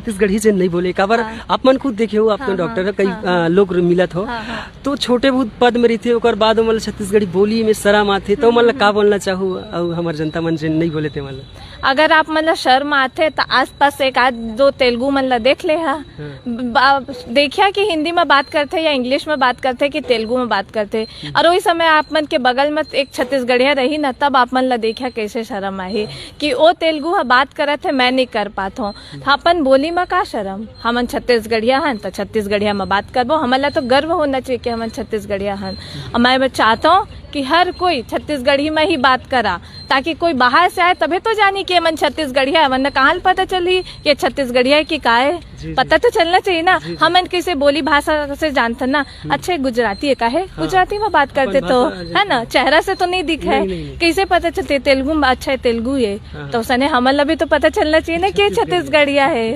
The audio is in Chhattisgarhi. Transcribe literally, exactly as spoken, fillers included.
छत्तीसगढ़ी जेन नहीं बोले, काबर हाँ। आप मन खुद देखे हो, आप हाँ, तो डॉक्टर हाँ, हो, कई हाँ, अ, हाँ। लोग मिलत हो, हाँ, हाँ। तो छोटे बहुत पद में रहिथे, ओकर बाद ओमन ला छत्तीसगढ़ी बोली में शरम आथे, तो ओमन ला का बोलना चाहू, अउ हमर जनता मन जेन नहीं बोले ते मन ला? अगर आप मन ला शर्म आथे, त आसपास एक आध दो तेलुगु मन ला देख ले हा। हाँ। बा-, देखिया कि हिंदी में बात करथे या इंग्लिश में बात करथे कि तेलुगु में बात करथे, हम्म। और वही समय आप मन के बगल में एक छत्तीसगढ़िया रही ना, तब आप मन ला देखिया कैसे शर्म आही कि ओ तेलुगु ह बात करत हे, मैं नहीं कर पात हूँ। तो अपन बोली में का शर्म? हमन छत्तीसगढ़िया हन, तो छत्तीसगढ़िया में बात करबो। हमन ला तो गर्व होना चाहिए कि हमन छत्तीसगढ़िया हन। और मैं, मैं चाहता हूँ कि हर कोई छत्तीसगढ़ी में ही बात करा, ताकि कोई बाहर से आए तभे तो जानी कि एमन छत्तीसगढ़िया है, वरना कहाँ ले पता चलही कि ये छत्तीसगढ़िया है कि का है? जी, जी। पता तो चलना चाहिए ना। जी, जी। हमन कैसे बोली भाषा से जानथन ना, हम्म। अच्छे गुजराती है का है? हाँ। गुजराती में बात अपन करते तो, भाषा है ना, जानथन। चेहरा से तो नहीं दिखे। नहीं, नहीं, नहीं। कैसे पता चलते तेलुगु में अच्छा है, तेलुगु है। हाँ, तो हाँ। उसने हमन ला भी तो पता चलना चाहिए ना कि ये छत्तीसगढ़िया है।